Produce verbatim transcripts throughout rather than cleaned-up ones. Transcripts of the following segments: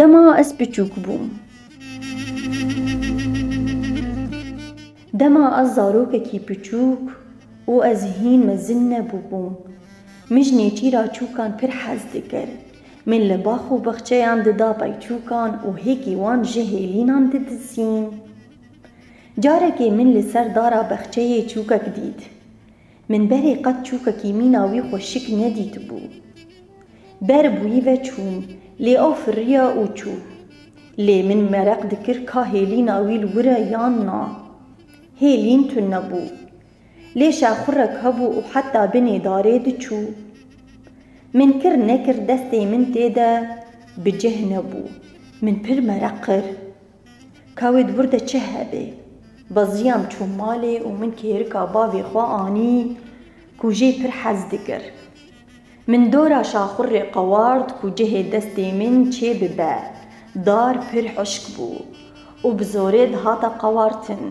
Dema ez piçûk bûm. Dema ez zarokekî piçûk û ez hîn mezin nebûbûm, min ji nêçîra çûkan pir hez dikir. Min li bax û baxçeyan dida peyçûkan û hêkî wan ji hêlînan didizîn. Carekê min li ser dara baxçeyê çûkek dît. Min berê qet çûkekî mîna wî xweşik nedîtibû. Ber bûyî ve çûm, lê ew firiya û çû. Lê min mereq dikir ka hêlîna wî li wir e yan na. Hêlîn tune bû. Lê şaxurek hebû û heta binê darê diçû. Min kir nekir destê min tê de bi cih nebû. Min pir mereq kir. Ka wê di wir de çi hebe? Beziyam çûm malê û min kêrika bavê xwe anî ku jê pir hez dikir. Min dora şaxurê qewart ku cihê destê min çê bibe. Dar pir hişk bû û bi zorê dihata qewartin.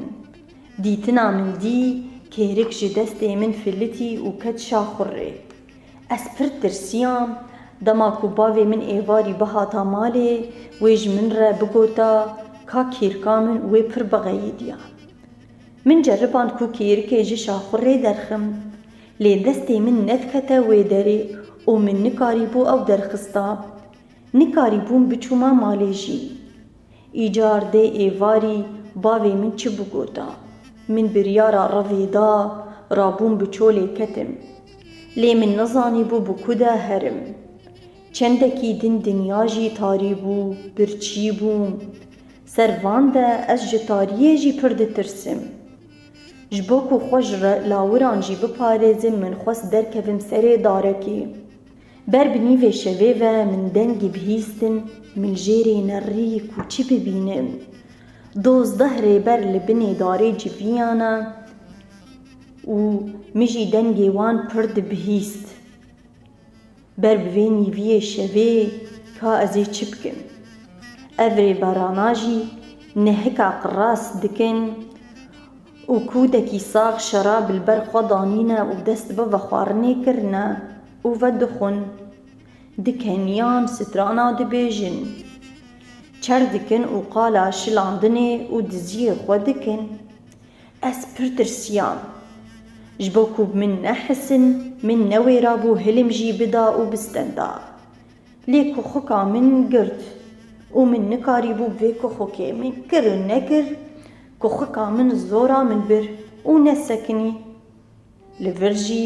Dîtina min dî kêrik ji destê min filitî û ket şaxurê. Ez pir tirsiyam, dema ku bavê min êvarî bihata malê, wê ji min re bigota ka kêrika min wê pir bixeyidiya. Min ceriband ku kêrikê ji şaxurê derxim, lê destê min nedikete wê derê û min nikarîbû ew derxista. Nikarîbûm biçûma malê jî. Îcar dê êvarî bavê min çi bigota. Min biryara revê da, rabûm bi çolê ketim. Lê min nizanîbû bi ku de herim. Çendekî din dinya jî tarî bû, birçî bûm. Ser van de ez ji tariyê jî pir ditirsim. Ji bo ku xwe ji re-, lawiran jî biparêzim, min xwest derkevim serê darekê. Ber bi nîvê şevê ve min dengî bihîstin, min jêrê nerî ku çi bibînim. Dozdeh rêber li binê darê civiyana û min jî dengê wan pir dibihîst. Ber bi vê nîviyê şevê ka ez ê çi bikim? Ev rêberana jî nehika qiras dikin û kûdekî sax şerab li ber xwe danîne û dest bi vexwarinê kirine û vedixwin. Di keniyan strana dibêjin. Çer dikin û qala şilandinê û diziyê xwe dikin. Ez pir tirsiyam. Ji bo ku min nehisin, min newêrabû hilim jî bida û bistenda. Lê kuxika min girt û min nikarîbû bi vê kuxikê min kir û nekir, kuxika min zora min bir û nesekinî. Li vir jî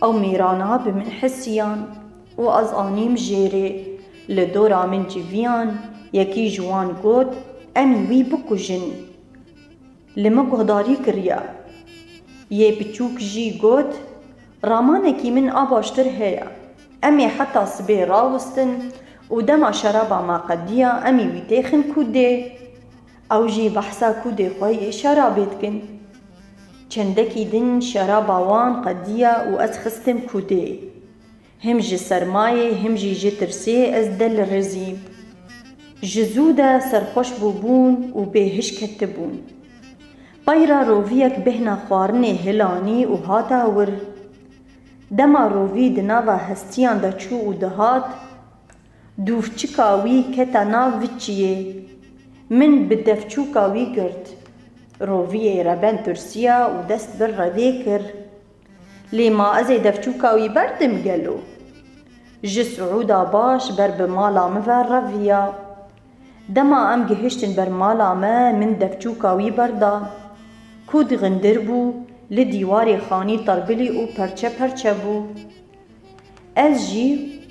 ew mêrana bi min hisiyan û ez anîm jêrê. Li dora min civiyan, yekî ji wan got, "Em ê wî bikujin." Li min guhdarî kiriye. Yê piçûk jî got, "Ramanekî min a baştir heye. Em ê heta sibê rawistin û dema şeraba me qediya, em ê wî têxin kûdê." Ew jî behsa kûdê xwe yê şerabê dikin. Çendekî din şeraba wan qediya û ez xistim kûdê. Him ji sermayê, him jî ji tirsê ez delirîzîm. Ji zû de serxweş bûbûn û bêhiş ketibûn. Peyra roviyek bêhna xwarinê hilanî û hata wir. Dema rovî di nava hestiyan de çû û dihat, dûvçika wî kete nav viçiyê. Min bi devçûka wî girt. Roviyê reben tirsiya û dest bi revê kir. Lê ma ez ê devçûka wî berdim gelo? Ji Siûda baş ber bi mala min ve reviya. Dema em gihiştin ber mala me, min devçûka wî berda. Kûd xindir bû, li dîwarê xanî terbilî û perçe perçe bû. Ez jî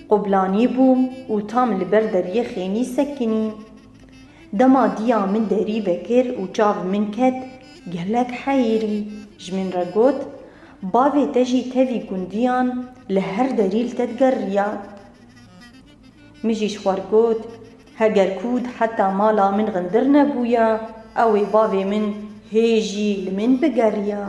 qublanî bûm û tam li ber deriyê xênî sekinîm. Dema diya min derî vekir û çav min ket, gelek heyirî ji min re got, "Bavê te jî tevî gundiyan li her derî li te digeriya." Min jî ji xwe re got, "Heger kûd heta mala min xindir nebûya, ew ê bavê min hê jî li min bigeriya."